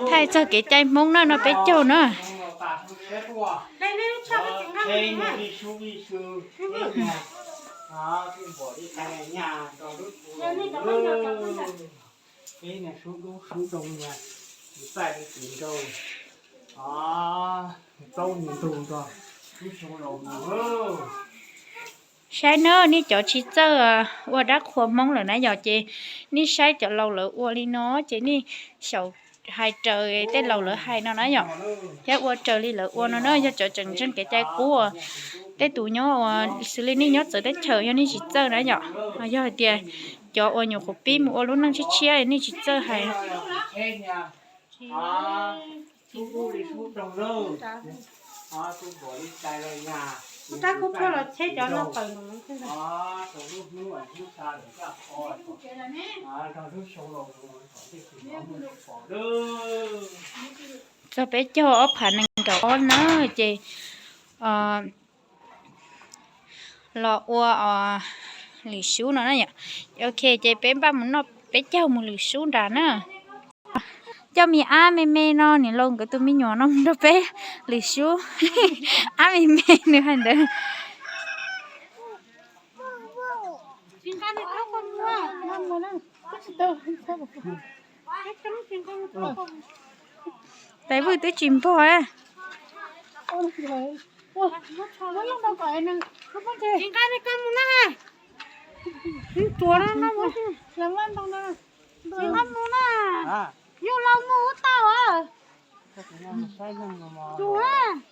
Thaij txog kev cai Hmoob na no peb caug na. Saib na, nej cov tsis txawj ua dab qhua Hmoob lawm na yom, ces nej saib cov laus lawv ua li no ces nej xyaum hais raws tej laus lawv hais no na yom, thiab ua raws li lawv ua no na, yog cov tseem ntseeg kev cai qub. Tej tus nyob ua xws li nej nyob txawv teb chaws yog nej tsis txawj na yom, yog hais tias cov uas nyuam qhuav pib mus ua lub neej tshiab tshiab nej tsis txawj hais. Txog peb caug ob phav nees nkaum ob na, ces los ua lwm sub no na yom. Ok, ces peb npaj mus noj peb caug mus lwm sub nrad na. Coj me ab me me no, niam laus nkawd tus me nyuam no mus nrog peb lwm sub. Ab me me nws hais ntawd. Tais Vwj twb tsis npog.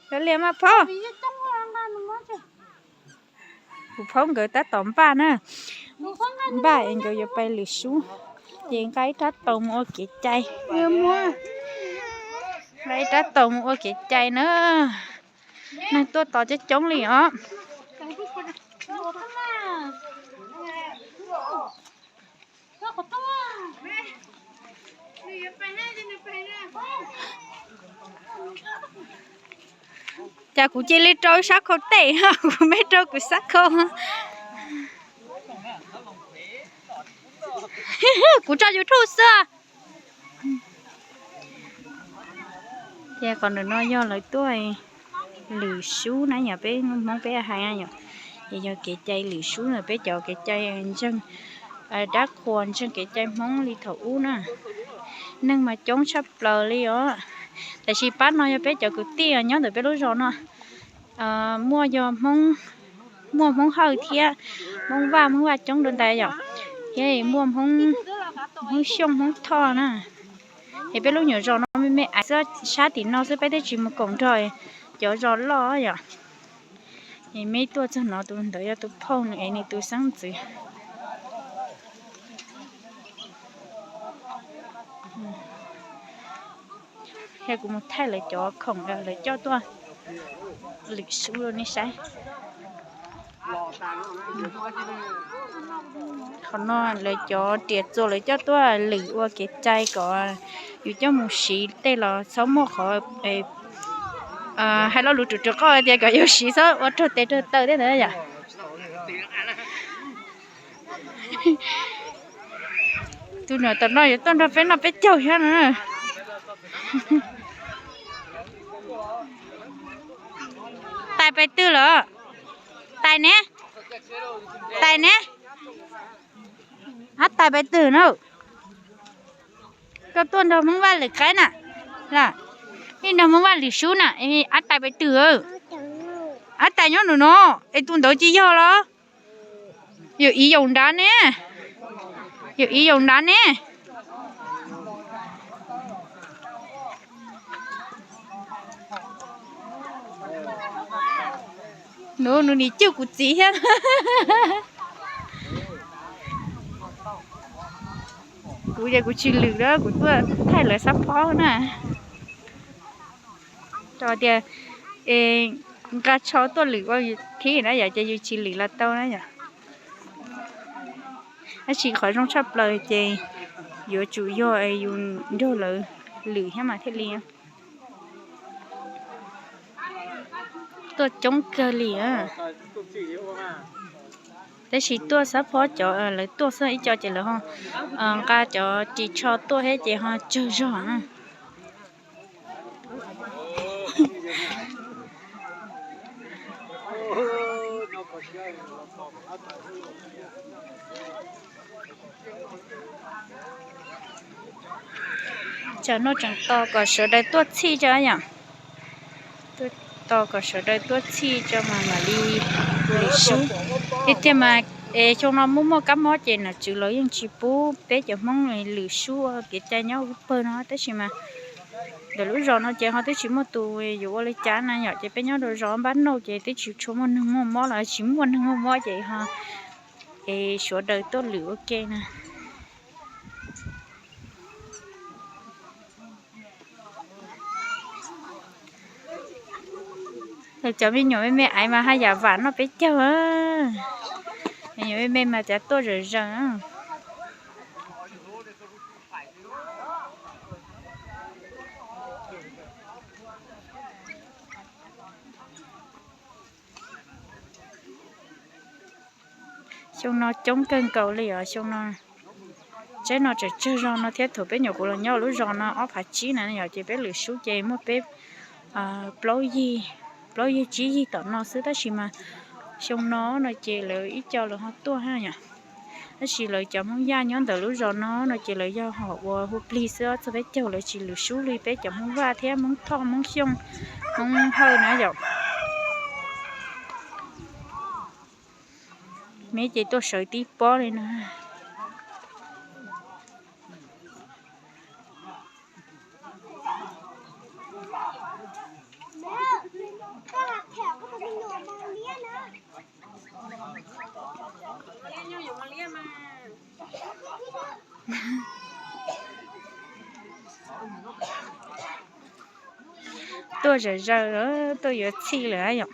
Kav liam mas phaub. Kuv phaub nkawd tab tom npaj na, npaj es nkawd yuav pais lwm sub, ces nqa ib rab taus mus ua kev cai. Nqa ib rab taus mus ua kev cai na. Neeg tuaj tos coob coob li os. Cas kuv cia li rau sab khau tej, kuv me rau kuv sab khau. Kuv tso YouTube xwb. Ces qhov ntawm no yog lawv tuaj lwm sub na yom, peb Hmoob peb hais na yom, ces yog kev cai lwm sub na, peb cov kev cai ntseeg dab qhuas ntseeg kev cai Hmoob li thaum ub na. Neeg mas coob tshaj plaws li os. Tab sis pab no yog peb cov kwv tij nyob ntawm peb lub zos no, muaj yog Hmoob, muaj Hmoob Hawj thiab Hmoob Vaj, Hmoob Vaj coob dua ntais yom, thiab muaj Hmoob Xyooj, Hmoob Thoj na. Es peb lub nyuam zos no me me aiv xwb, sab tim no xwb, peb twb tsis mus koom nrog cov zos loj yom. Es me tuaj txog no, tus ntawd yog tus phauj nws es nws tus xeeb ntxwv. Yog kuv mus thaij lawv cov khoom lawv coj tuaj lwm sub rau nej saib. Qhov no lawv cov riam txuas lawv coj tuaj lwm ua kev cai kom yus coj mus siv tej los txhob muaj qhov hais lo lus ruam ruam qoj tias kom yus siv txhob ua raug tes raug taw tej ntawd yom. Tus niam tom no yuav tuaj nrog peb noj peb caug thiab na. Tais pais twg lawm? Tais ne? Tais ne? Ab tais pais twg na? Koj tuaj nrog Hmoob Vaj lwm qaib na, ib nrog Hmoob Vaj lwm sub na, ab tais pais twg? Ab tais nyob nram no, es tus ntawd tsis yog los? Yawm Iv Yaum nrad ne, Yawm Iv Yaum nrad ne. Nws, nws nim cwj kuv txiv thiab. Kuv ces kuv tsis lwm na, kuv tuaj thaij lawv xab phob na. Rau tias nqa tsho tuaj lwm ua thib na yom, ces yus tsis lwm los tau na yom. Tab sis qhov zoo tshaj plaws ces yuav tsum yog yus nrog lawv lwm thiab mas thiaj li. Tuaj coob kawg li. Tab sis tuaj xab phob cov lawv tuaj xwb, ib co ces lawv ho nqa cov ris tsho tuaj thiab ces ho tsawg zog. Tsam no tseem tos kom sawv daws tuaj txhij tso yom. Tuaj tos kom sawv daws tuaj txhij tso mas mam li lwm sub. Tiag tiag mas, es xyoo no muaj muaj kab mob ces nom tswv los yeej tsis pub peb cov Hmoob lwm sub ua kev cai nyob pawg no tab sis mas ntawm lub zos no ces ho twb tsis muaj tus yuav ua li cas na yom, ces peb nyob rau zos npab nauj ces twb tsis tshua muaj neeg muaj mob los tsis muaj neeg muaj mob ces ho es sawv daws tuaj lwm ua ke na. Cov me nyuam me me aiv mas haj yam vam noj peb caug. Me nyuam me me mas cav tuaj zawm zaws. Xyoo no coob kawg nkaus li os, xyoo no tsaib no tseem tsawg zog no thiab. Thaum peb nyuam qhuav los nyob lub zos no ob phav tsib na yom, ces peb lwm sub ces muaj peb plaub yig, plaub yig tsib yig tom no xwb tab sis mas xyoo no no ces lawv ib co lawv ho tuaj yom. Tab sis lawv cov Hmoob Yaj nyob ntawm lub zos no no ces lawv yog hom ua hu plig xwb, txog peb caug lawv tsis lwm sub li peb cov Hmoob Vaj thiab Hmoob Thoj, Hmoob Xyooj, Hmoob Hawj na yom. Me ces tuaj sawv tib pob li no. Tuaj zawm zaws, tuaj yuav txhij lawm yom.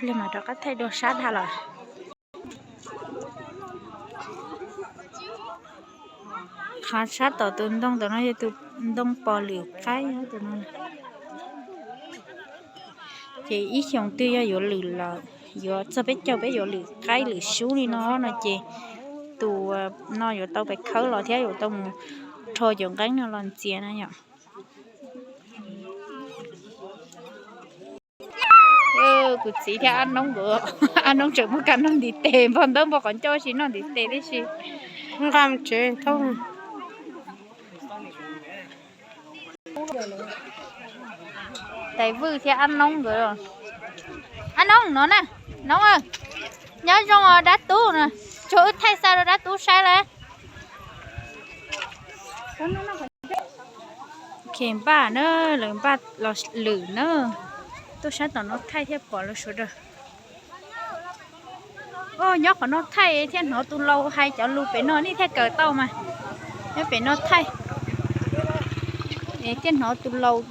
Li mas rov qab thaij dua sab dhau lawm. Qhov sab tom tus ntoo tom no yog tus ntoo pos lwm qaib tus no. Ces ib xyoos twg yog yuav lwm lawm, yuav txog peb caug peb yuav lwm qaib lwm sub li no no ces tus no yuav tau pes khawb los thiab yuav tau mus rho cov nqeeb no los ntxias na yom. Kuv txiv thiab Ab Noob nkawd, Ab Noob tseem muab kab noj ntiv tes, npog ntaub npog qhov ncauj tsis noj ntiv tes tib si. Nqa tsev thauj. Tais Vwj thiab Ab Noob nkawd. Ab Noob no na, Noob, nyob zoo os dab tub no, tsuag wb thaij xa rau dab tub saib lawm. Npaj na, lawv npaj los lwm na, tuaj sab tom no thaij thiaj pom lawv sawv daws. Nyob qhov no thaij thiaj hnov tus laus hais cov lus pem no nej thiaj kawm tau mas. Nyob pem no thaij thiaj hnov tus laus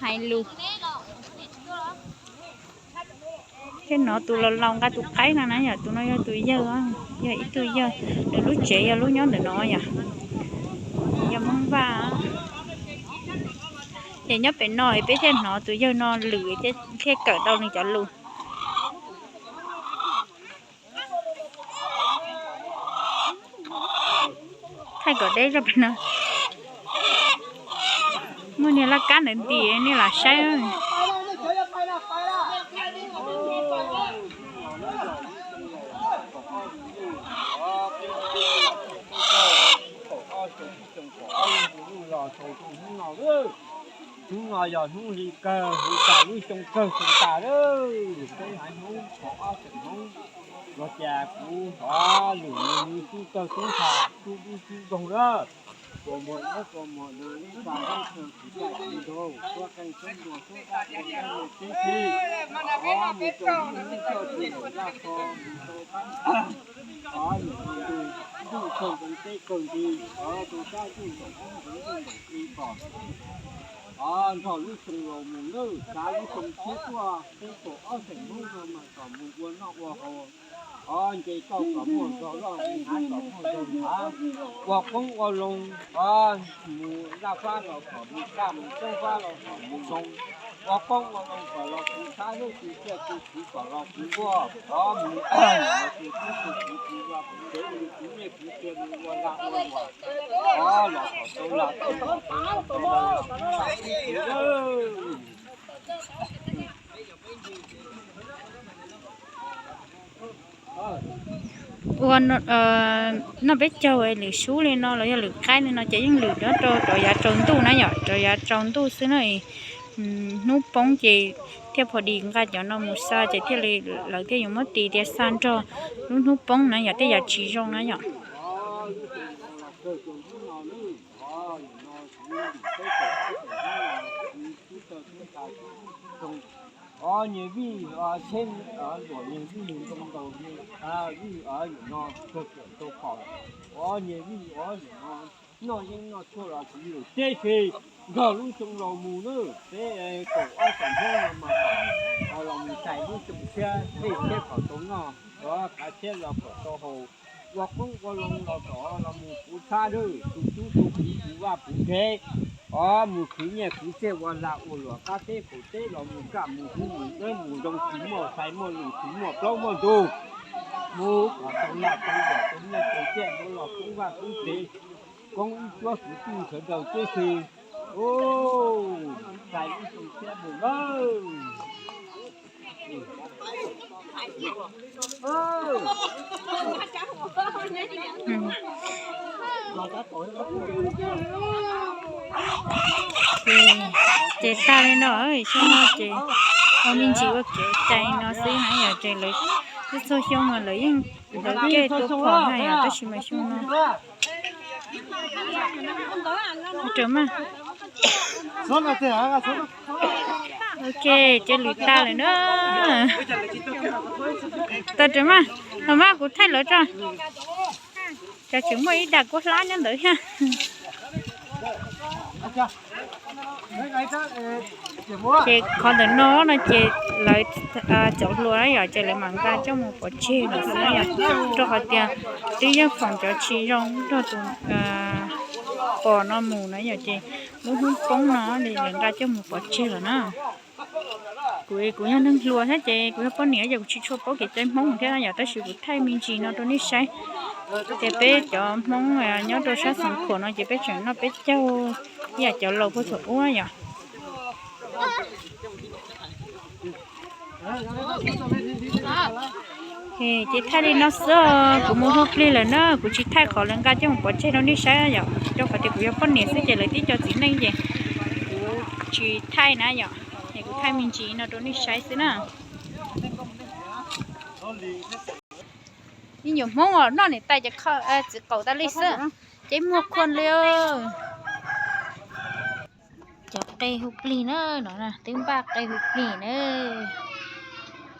hais lus. Thiaj hnov tus laus laus nqa tus qaib no na yom, tus no yog tus yawg, yog ib tug yawg, nws lub tsev yog lub nyob ntawm no yom, yog Hmoob Vaj. Ces nyob pem no es peb thiaj hnov tus yawg no lwm thiaj kawm tau nws cov lus. Thaij kom deb zog pem no. Muaj niag laj kab ntawd nti nej lam saib. Hnub no yog hnub hli kawg hli tas lub xyoo kawg xyoo tas lawm, peb haiv Hmoob thov ob txheem Hmoob los cas kuv thov lwm nws tub kawg tub ntsha tub dub tub nkoog na, tua muag dawb tua muag no ib txha nqeeb kawg kuv caj kuv nraug tuab qeej tuab ntuag tuab dab tuab qeej teb tib, thov mus rau ib txoj tsis lawm zaj kho mus rau qab, thov nws ntuj kawg nqee teb kawg nti, thov rau sab ntuj ntoom ub nqee ntuj ntoom i kom Nrog lub xyoo laus mus nawb, xav lub xyoo tshiab tuaj, peb kaum ob xeem Hmoob no mas kom mus ua noj ua haus. Os, nce toj kom muaj zog loj, hnav kom muaj zog hnav, ua qoob ua loo. Os, mus laj fab los kom mus kaj, mus roob fab los kom mus zoo, ua qoob ua loo kom los tu sab lub tu tsiaj tu txhuv kom los kuv nkuaj. Os, mus los tu tub tu kiv tu vaj tu tsev, tu nyiaj tu txiag, mus ua lag ua luam. Os, los kom tau lag tau luam, ua noj peb caug lwm sub li no los yog lwm qaib li no ces yeej lwm rau rau yav tsaus ntuj na yom, rau yav tsaus ntuj xwb na. Hnub poob ces thiaj pho dis nqa cov no mus xa ces thiaj li lawv thiaj yuav muab tis tias xa nrog lub hnub poob na yom, tej yam tsis zoo na yom. Os, nyias vij, luam nyias vij zoo nkaus li, vij no kawg kiam tau pom. Os, nyias vij, os, noj yeeb noj tshuaj los kuv yuav teb se nrog lub xyoo laus mus nawb, peb kaum ob xeem Hmoob no mas los mus tais lub xyoo tshiab, dej tshiab kom tau noj, qav tshiab los kom tau haus, ua qoob ua loo los kom los mus puv txhab lawm, tu tub tu kiv puv vaj puv tsev. Os, mus khwv nyiaj khwv txiaj ua lag ua luam qab teb qaum teb los mus kaj mus huv mus dawb mus zoo, tsis muaj txhais muaj lus tsis muaj plaub muaj ntug. Mus kom tau lag tau luam tau nyiaj tau txiaj mus los poob vaj poob tsev, koob ib cuab kwv tij sawv daws teb se. Txais ib xyoo tshiab mus nawb. Ces tag li no, xyoo no ces ua me ntsis ua kev cai no xwb na yom, ces lawv txhua xyoo mas lawv yeej lawv coj tuaj pom na yom, tab sis mas xyoo no Raws mas. Ok, ces lwm tag lawm na. Tau raws mas, los mas kuv thaij lawv tso. Cov tseem muaj ib dag kuab hlab nyob ntawd thiab. Ces qhov ntawm no no ces lawv cov hluas na yom, ces lawv mam nqa coj mus pov tseg lawm xwb na yom, rau qhov tias twb yeej foom cov tsis zoo nrog tus pos no mus na yom, ces lub hnub poob no lawv nqa coj mus pov tseg lawm na. Kuv, kuv yog neeg hluas thiab ces kuv yog poj niam ces kuv tsis tshua paub kev cai Hmoob thiab yom, tab sis kuv thaij me ntsis no rau nej saib. Ces peb cov Hmoob nyob rau sab Xeev Khuam no ces peb tseem noj peb caug ib yam cov laus puag thaum ub yom. Ces thaij li no xwb, kuv mus hu plig lawm na, kuv tsis thaij qhov lawv nqa coj mus pov tseg rau nej saib yom, rau qhov tias kuv yog poj niam xwb ces lawv tib co txiv neej ces kuv tsis thaij na yom, es kuv thaij me ntsis no rau nej saib xwb na. Ib nyuag Hmoob os, noj niam tais ces txiv qaum tas li xwb, ces muag khuam li. Cov qe hu plig na, no twb npaj qe hu plig na.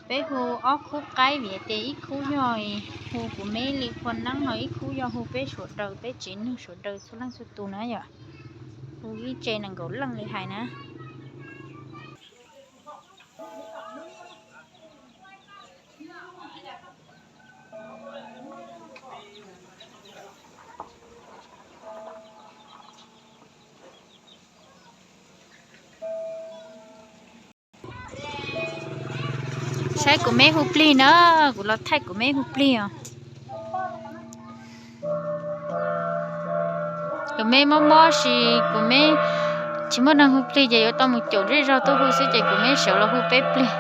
Peb hu ob khub qaib vim tias ib khub yog hu kuv me li Phua Neeb, ho ib khub yog hu peb sawv daws, peb tsev neeg sawv daws txhua leej txhua tus na yom. Hu ib tse nees nkaum leej li hais na. Saib kuv me hu plig na, kuv los thaij kuv me hu plig os. Kuv me mob mob sis kuv me tsis muaj neeg hu plig ces yuav tau mus caum zej zog tuaj hu xwb ces kuv me sawv los hu peb plig.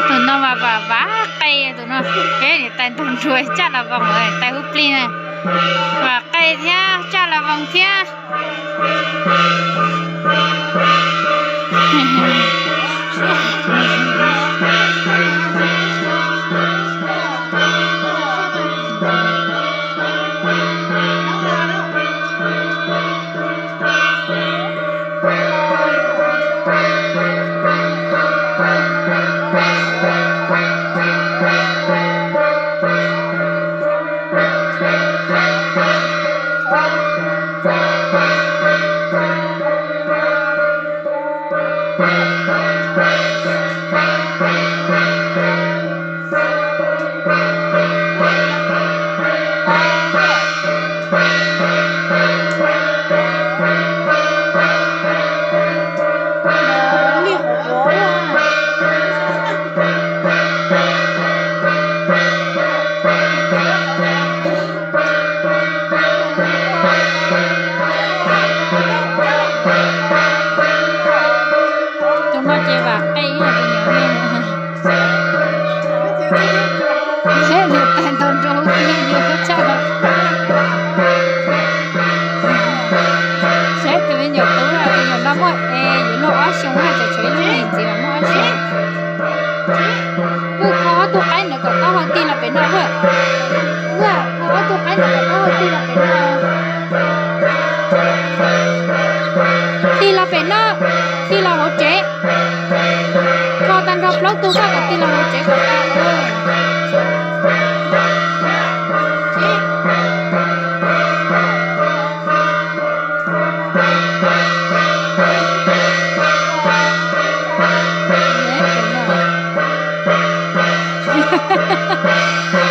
Tus no mas vam vam qe, tus no, niam tais ntaus nruas Tsaj Las Voos, tais Hub Plig na, vam qe thiab Tsaj Las Voos thiab. Tus no ces vam qe ib yam tus nyuam me. Seb niam tais ntaus nruas Hub Plig yus tshaj. Seb tus me nyuam tub, tus nyuam no muaj es yuav luag ob xyoos, tsam tshuav ib lub me ntxiv mas muaj ob xyoos. Wb kho ob tug qaib ntawd kom taub hau tig los pem no wb. Wb kho ob tug qaib ntawd kom taub hau tig los pem no. Tig los pem no, tig los hauv tsev. Kho tag nrho plaub tug koj kom tig los hauv tsev kom tau.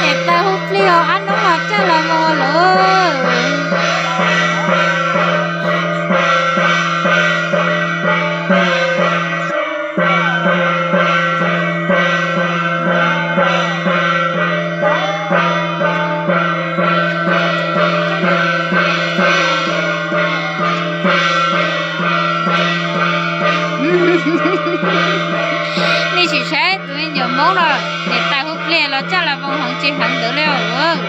Es tau Hub Plig os, ab noob los Tsaj Las Voos lawm. Nej sim saib tus me nyuam Hmoob no, niam tais Hub Plig los Tsaj Las Voos heev tsis heev ntawd li os.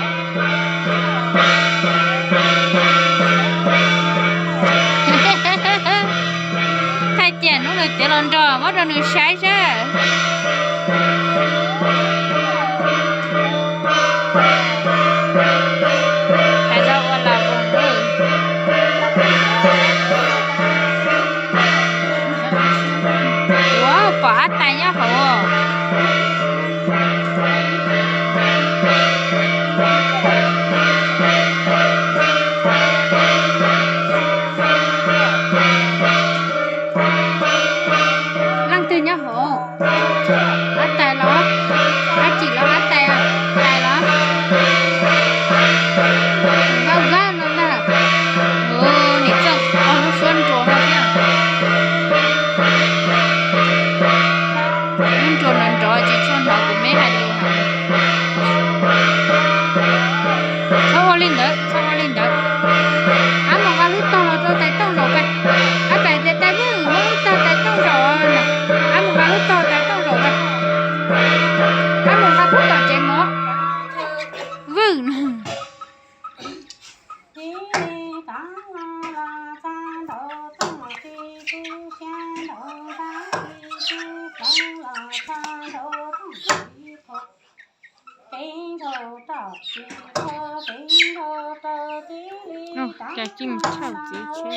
Cas ci mus tshaj txiv tsheb.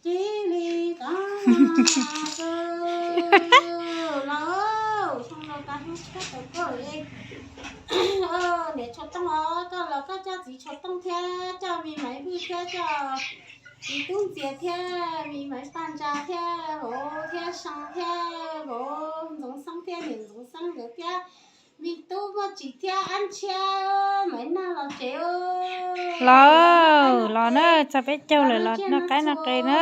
Tsis li ko los xyoo no tas hnub tshiab tau koj li. Niam Tshuas Tooj os, koj los koj coj txiv Tshuas Tooj thiab coj me Maiv Vwj thiab coj txiv Tub Ntxias thiab me Maiv Paj Ntsa thiab vauv thiab See thiab vauv Ntxoov Xeeb thiab niam Ntxoov Xeeb nkawd thiab me tub Muaj Tsim thiab Ab Ntshiab Maiv Nag los tsev. Los, los na, txog peb caug lawm los noj qaib noj qe na.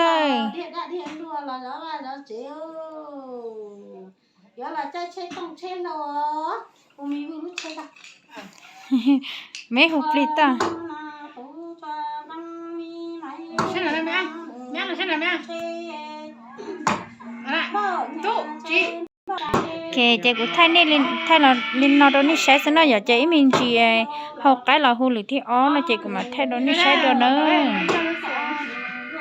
Dhia daj dhia luag los zov vaj zov tsev. Yuav los caij tsheb tooj tsheb hlau, hu me Vwj lub tsheb. Me hu plig tag. Ces, ces kuv thaij nej li, thaij los li no rau nej saib xwb no yom, ces ib me ntsis hau qaib los hu lwm thib ob no ces kuv mam thaij rau nej saib dua nawb.